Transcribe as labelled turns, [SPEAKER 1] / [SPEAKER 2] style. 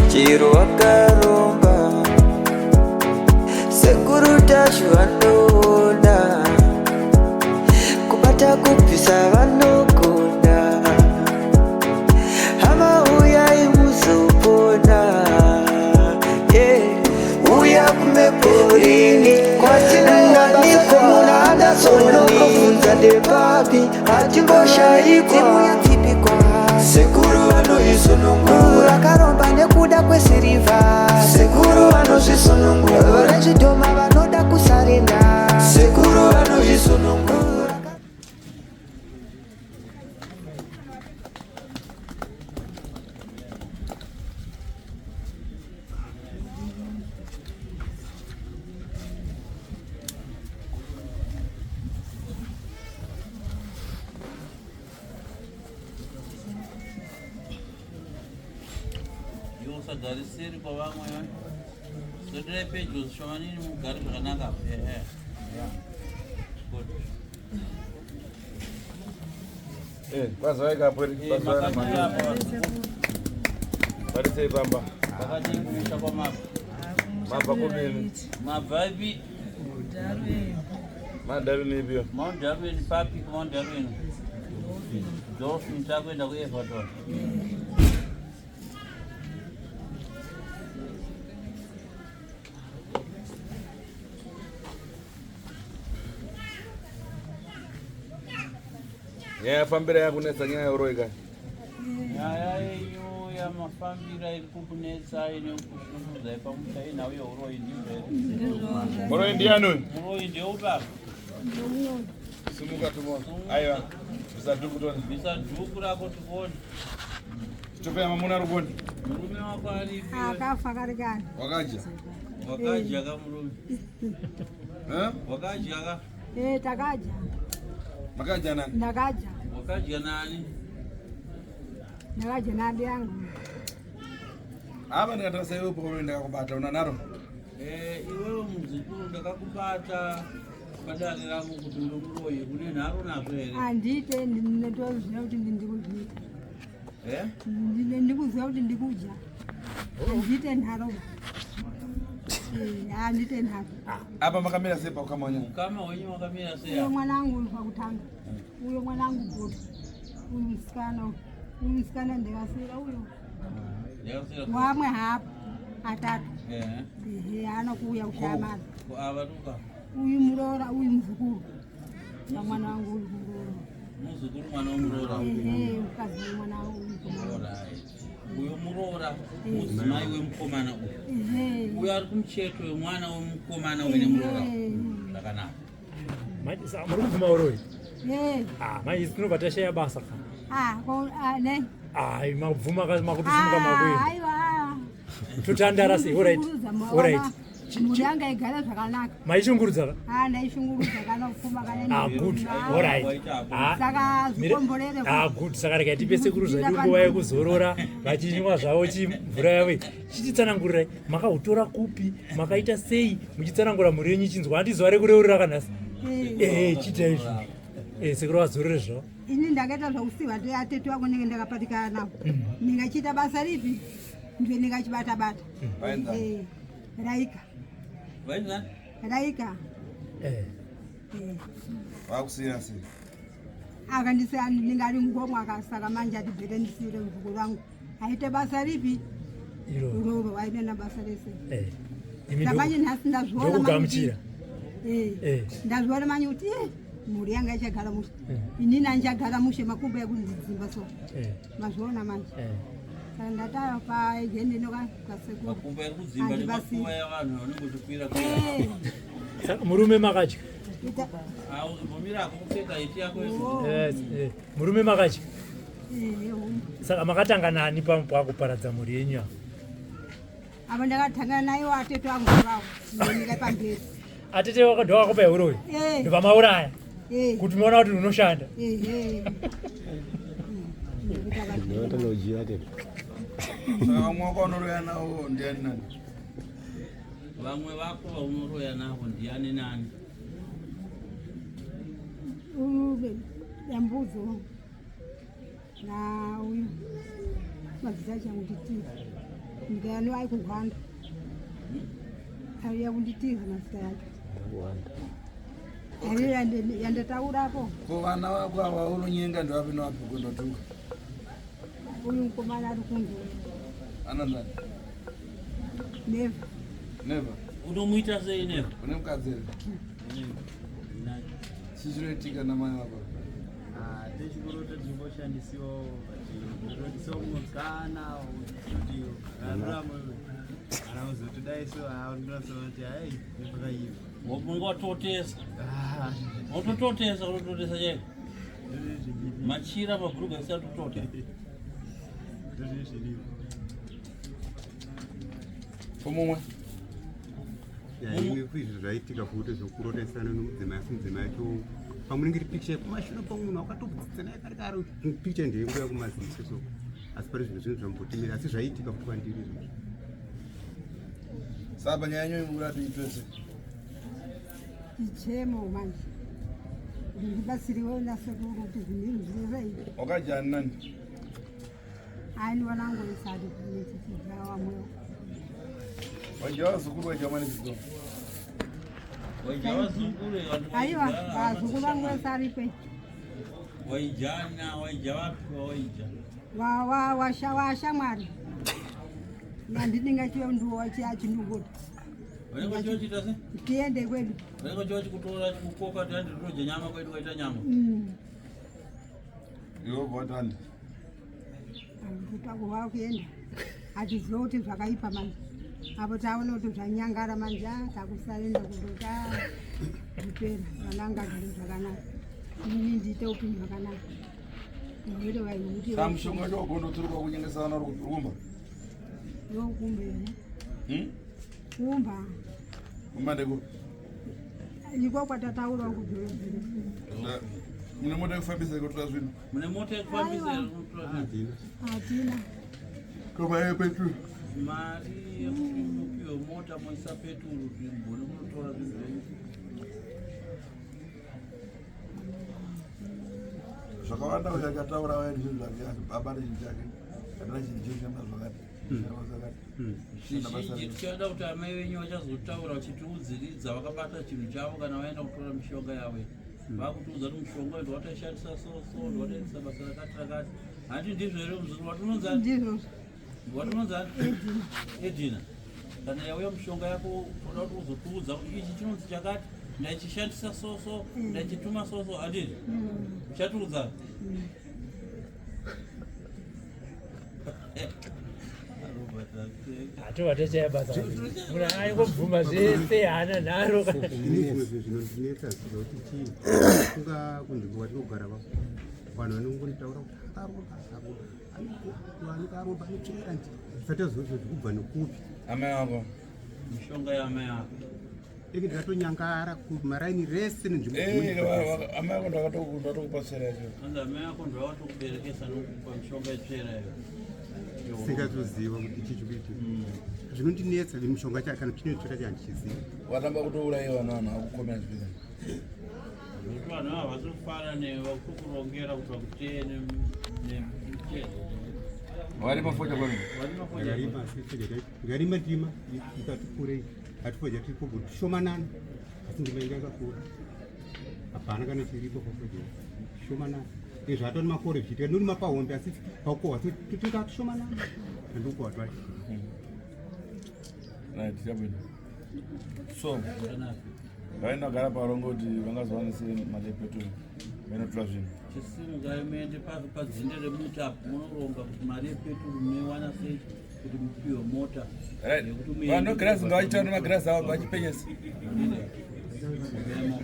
[SPEAKER 1] Chero wakaromba Sekuru Tashu vanoona Kubata kubvisa vanogona Hama uyai muzopona yeah. Uya kumeporini kwatinowanikwa muna Anderson ndepapi hatimboshaikwa Sekuru vanoisunungura
[SPEAKER 2] Vakaromba nekuda kwesirivha
[SPEAKER 1] Sekuru vanozvisunungura
[SPEAKER 2] Vezvidhoma vanoda kusarenda
[SPEAKER 1] Sekuru vanozvisunungura
[SPEAKER 3] Iwe usagare seri kwavamwe iwe. Swederai pedyo zvishomanini mugare zvakanaka. Ehe. Yeah. Good.
[SPEAKER 4] Eh, kwazwai kapweri,
[SPEAKER 3] Eh,
[SPEAKER 4] kwazwai
[SPEAKER 3] makadii
[SPEAKER 4] namanje.
[SPEAKER 3] apa vazukuru?
[SPEAKER 4] Vari sei pamba?
[SPEAKER 3] Makadii kumusha kwamabva?
[SPEAKER 4] Mabva kupini?
[SPEAKER 3] Mabva ipi?
[SPEAKER 4] Madarwin ipiyo?
[SPEAKER 3] Mount Darwin papi kuMount Darwin? Dolphin takuenda kuEverton.
[SPEAKER 4] Nyaya yafambira yakunetsa nyaya yeuroyi kani.
[SPEAKER 3] Nyaya yenyu yamafambira iri kukunetsai nekukushungurudzai pamusha inhau yeuroyi ndizvo here?
[SPEAKER 4] Muroyi ndiani uyu?
[SPEAKER 3] Muroyi ndeupi?
[SPEAKER 4] Simuka tumuone. Aiwa. Bvisa dhuku tone.
[SPEAKER 3] Bvisa dhuku rako tikuone.
[SPEAKER 4] Chitopeya mamuna rukoni.
[SPEAKER 3] Murume wako aripi?
[SPEAKER 5] Akafa kare kare.
[SPEAKER 4] Wakadya.
[SPEAKER 3] Wakadya ka murume?
[SPEAKER 4] Eh?
[SPEAKER 3] Wakadya ka?
[SPEAKER 5] Eh, takadya.
[SPEAKER 4] Makadya nani?
[SPEAKER 5] Ndakadya.
[SPEAKER 3] Wakadya nani?
[SPEAKER 5] Ndakadya nabi yangu.
[SPEAKER 4] Apa ndikatarisa iwe pokolo ndakakubata una naro.
[SPEAKER 3] Eh, iwewe muzukuru ndakakubata padare rangu kuti uri muroyi une nharo nazvo here?
[SPEAKER 5] Handite ndinotoziva kuti ndikuzviita.
[SPEAKER 3] Eh?
[SPEAKER 5] Ndikuziva kuti ndikudya. Handite nharo. Eh, handite nharo.
[SPEAKER 4] Apa makamira sei paukama wenyu?
[SPEAKER 3] Ukama hwenyu wakamira sei
[SPEAKER 5] Uyo
[SPEAKER 3] apa?
[SPEAKER 5] mwanangu uri pakutanga. Uyo mwanangu godo. Uyu musikana uyu. Uyu musikana ndakasira uyo.
[SPEAKER 3] Ndakasira
[SPEAKER 5] Wamwe hapo atatu.
[SPEAKER 3] Eh.
[SPEAKER 5] Ehe, anokuuya kushaya
[SPEAKER 3] Ko ava ruka
[SPEAKER 5] Uyu muroora, uyu muzukuru. Pamwana wangu uyu muroora.
[SPEAKER 3] muzukuru mwana wemuroora.
[SPEAKER 5] Ehe, mukadzi wemwana wangu uyu muroora.
[SPEAKER 3] Alright. Uyo muroora mudzimai wemukomana uyu.
[SPEAKER 5] Ehe.
[SPEAKER 3] Uyo ari kumucheto wemwana wemukomana uyu nemuroora.
[SPEAKER 5] Ehe.
[SPEAKER 3] Zvakanaka.
[SPEAKER 6] Muri kubvuma uroyi?
[SPEAKER 5] Eh.
[SPEAKER 6] Ah, manje tinobva tashaya basa ka.
[SPEAKER 5] Ah, ko ah, ne.
[SPEAKER 6] Ai, mabvuma ka makutosimuka
[SPEAKER 5] Ah,
[SPEAKER 6] makuenda.
[SPEAKER 5] aiwa.
[SPEAKER 6] Totandara sei? Alright.
[SPEAKER 5] Shungurudza
[SPEAKER 6] Alright.
[SPEAKER 5] mwana. Mhuri yanga igara zvakanaka.
[SPEAKER 6] Maishungurudza ka?
[SPEAKER 5] Ah, ndaishungurudza kana kupfuma kana
[SPEAKER 6] Ah, good. Alright. Ah,
[SPEAKER 5] Saka zvikomborere.
[SPEAKER 6] Ah, good. Saka regai tipe sekuru zvadi nguva yekuzorora vachinwa zvavo chimvura yavo iyi. Chichitsanangurirai makautora kupi, makaita sei, muchitsanangura mhuri yenyu ichinzwa. Handi zuva rekureurira kanhasi. Eh, chiitai izvo. Eh, sekuru vazorore zvavo.
[SPEAKER 5] Ini ndakaita zvakusiwa atete wangu ndinge ndakapatikana navo. Ndingachiita basa ripi? Ndiye ndingachibata bata.
[SPEAKER 4] Vaenza.
[SPEAKER 5] Eh, Raika.
[SPEAKER 3] Vainzani?
[SPEAKER 5] Raika.
[SPEAKER 6] Eh.
[SPEAKER 5] Eh.
[SPEAKER 4] Vakusiyira sei?
[SPEAKER 5] Akandisiya ndingari ngomwa akasaka manje ati bhete ndisiyire muzukuru wangu. Aite basa ripi?
[SPEAKER 6] Iro.
[SPEAKER 5] Iroro wainena basa rese.
[SPEAKER 6] Eh. Imi
[SPEAKER 5] Saka nhasi ndazviona
[SPEAKER 6] ndokugamuchira.
[SPEAKER 5] Eh.
[SPEAKER 6] Eh.
[SPEAKER 5] Ndazviona manje kuti eh, mhuri yanga ichagara mushe. Inini andichagara mushe makumbo ekundidzimba so.
[SPEAKER 6] Eh.
[SPEAKER 5] Mazviona manje.
[SPEAKER 6] Eh.
[SPEAKER 5] Saka ndatayo paejendi kasekuru.
[SPEAKER 3] Makumbo ari kudzimba
[SPEAKER 5] Handibasi.
[SPEAKER 3] nemakuva yavanhu vanenge vachikwira kwira.
[SPEAKER 5] Eh.
[SPEAKER 6] Saka murume makadya.
[SPEAKER 5] Ita-
[SPEAKER 3] Ah, Umbomira hako kupfeka heti yako iyo.
[SPEAKER 5] Oh.
[SPEAKER 6] Eh, eh. Murume makadya.
[SPEAKER 5] Eh, um.
[SPEAKER 6] Saka makatanga nani pakuparadza mhuri yenyu apa?
[SPEAKER 5] Apa ndakatangana naiwo atete wangu vawo. Ndika pamberi.
[SPEAKER 6] Atete wako ndo wakupa uroyi.
[SPEAKER 5] Eh.
[SPEAKER 6] Ndopamauraya.
[SPEAKER 5] Eh.
[SPEAKER 6] Kuti muona kuti unoshanda.
[SPEAKER 5] Eh, eh.
[SPEAKER 4] Saka vamwe wako vanoroya navo ndiani nani?
[SPEAKER 3] Vamwe vako vaunoroya navo ndiani nani?
[SPEAKER 5] Uyu dambudzo na uyu mazita acho angu nditi. Ndiyani ai kuGwanda. Aiya kunditiza mazita yacho. Aiyo yandataurapo.
[SPEAKER 4] Ko vana vako ava unonyenga ndivapi nevapi kundotuka?
[SPEAKER 5] Uyu mukomana ari kunze.
[SPEAKER 4] Anonzani?
[SPEAKER 5] Never.
[SPEAKER 4] Never.
[SPEAKER 3] Unomuita sei never?
[SPEAKER 4] Une mukadzi here? Chii chinoitika namai vako?
[SPEAKER 7] Ah, techikoro totimboshandisiwa totiso mutsana kuti akarurama kana kuzotodai so ndinasoti hai nepakaipa
[SPEAKER 3] Unenge watotesa. Watototesa kutototesa chaiko. Machira mabhurugu asati atotota.
[SPEAKER 7] Ndozviripo.
[SPEAKER 4] Pomumwe.
[SPEAKER 7] Imwe kuizvi zvaitika futi zvokurotesana nomudzimai asi mudzimai acho pamunenge ri picture kumashure pamunhu wakatobudzitsa naye kare kare picture ndeyenguya kumaziso so asi pari zvino zvinhu zvambotimira asi zvaitika futi kwandiri izvozvo.
[SPEAKER 4] Saka panyaya yenyu imura tiitwe sei?
[SPEAKER 5] Chichemo manje. Ndibatsiriwe nasekuru kuti zvinhu zviri sei.
[SPEAKER 4] Wakajani nani?
[SPEAKER 5] Aini wanangu isati kuchichijawa mweyo.
[SPEAKER 4] Wajawa vazukuru wajawa manikidzo.
[SPEAKER 3] Waija vazukuru vantu
[SPEAKER 5] Aiwa,
[SPEAKER 3] vaigara,
[SPEAKER 5] vazukuru vangu vese aripe.
[SPEAKER 3] Waijana, waija vapi waija?
[SPEAKER 5] Wa wa washa washamwari. Nandidinga chiyo nduwo chiya chinunguta.
[SPEAKER 3] Vanenge vachiita sei?
[SPEAKER 5] Tiende kwedu.
[SPEAKER 3] Vanenge vachikutora chikukoka kuti handi tinodya nyama kwedu waita nyama.
[SPEAKER 4] Iwe botani.
[SPEAKER 5] Kutakuva kuenda. Hatizive kuti zvakaipa manje. Apo taona kuti zvanyangara manje ah, takusarenda kundota zvipera. Vana ngagare zvakanaka. Inini ndiite upenyu hwakanaka. Ngwere vaikuti
[SPEAKER 4] Saka mushonga wacho wagondoturikwa kunyengesa vana uri kumba?
[SPEAKER 5] yokumba here? Kumba.
[SPEAKER 4] Kumba ndekupi?
[SPEAKER 5] Iko kwatataura kudhorobheri.
[SPEAKER 4] Mune mota yekufambisa kutora zvinhu?
[SPEAKER 3] Mune mota yekufambisa here kutora zvinhu?
[SPEAKER 5] Hatina.
[SPEAKER 4] Koma yepeturu.
[SPEAKER 3] Mari yekuti mupiwe mota moisa peturu kuti mugone kunotora zvinhu zvenyu.
[SPEAKER 4] Zvakawanda uyo akataura vaya zvinhu zvake baba nechinhu chake kana chinhu chinoshanda zvakati zvakati.
[SPEAKER 3] Zvizhinji tichaenda kuti amai venyu vachazotaura vachitiudziridza vakabata chinhu chavo kana vaenda kutora mishonga yavo iyi. Vakutiudza kuti mushonga uyu ndowataishandisa so so ndowataitisa basa rakati rakati. Hanti ndizvo here muzukuru watinonzani?
[SPEAKER 5] Ndizvo.
[SPEAKER 3] Watinonzani? Edina. Kana yauya mishonga yako toda kuti uzotiudza kuti ichi chinonzi chakati ndaichishandisa so so ndaichituma so so handizvo? Uchatiudza?
[SPEAKER 6] Hatova tachaya basa. Munhu aingobvuma zvese haana nharo.
[SPEAKER 7] Ini zvimwe zvinhu zvinondinetsa zvokuti chii kunga kunzvimbo kwatinogara va vanhu vanongonitaura kuti akaromba akaromba akaromba anotsvera nje tisati taziva kuti kubva nekupi.
[SPEAKER 4] Amai vako.
[SPEAKER 3] Mishonga yaamai ako.
[SPEAKER 7] Eke ndakatonyangara kumaraini rese nenzvimbo
[SPEAKER 4] Eh,
[SPEAKER 7] dzimweni dzakasiyana.
[SPEAKER 4] amai vako ndakatokupa tsvera yacho.
[SPEAKER 3] Hanzi amai ako ndovatokuberekesa nokupa mishonga yetsvera iyo.
[SPEAKER 7] Singatoziva kuti chii chikuitika zvinondinetsa mishonga chacho kana chinotsvera chacho handichizivi.
[SPEAKER 4] Watamba kutouraiwa vanhu vakukomera zvipinda.
[SPEAKER 3] Nokuti vanhu ava havasi kufara newe vakutokurongera kuti vakuteye nemuchezo.
[SPEAKER 4] Warima foja kwenu?
[SPEAKER 3] Warima foja.
[SPEAKER 7] Ndakarima asi foja ndakarima ndima ikati kurei ati foja tiri kugoti shomanana asi ndima inga yakakura hapana kana chiripo pafoja shomanana izvo atoni makore zvichiitika ndorima pahombe asi pakukohwa totoita shomanana andikukohwa twacho.
[SPEAKER 4] Right, chabwino. So, vaenda kugara parongo kuti vangazowanise mari yepeturu vainotora zvinhu.
[SPEAKER 3] Chisimukai muende padzinde remuti apo munoronga kuti mari yepeturu munoiwana sei kuti mupiwe mota.
[SPEAKER 4] Right.
[SPEAKER 3] Yekuti muende
[SPEAKER 4] Vanhu girazi ngavachiita nemagirazi avo vachipenyesa.
[SPEAKER 3] Ndemo.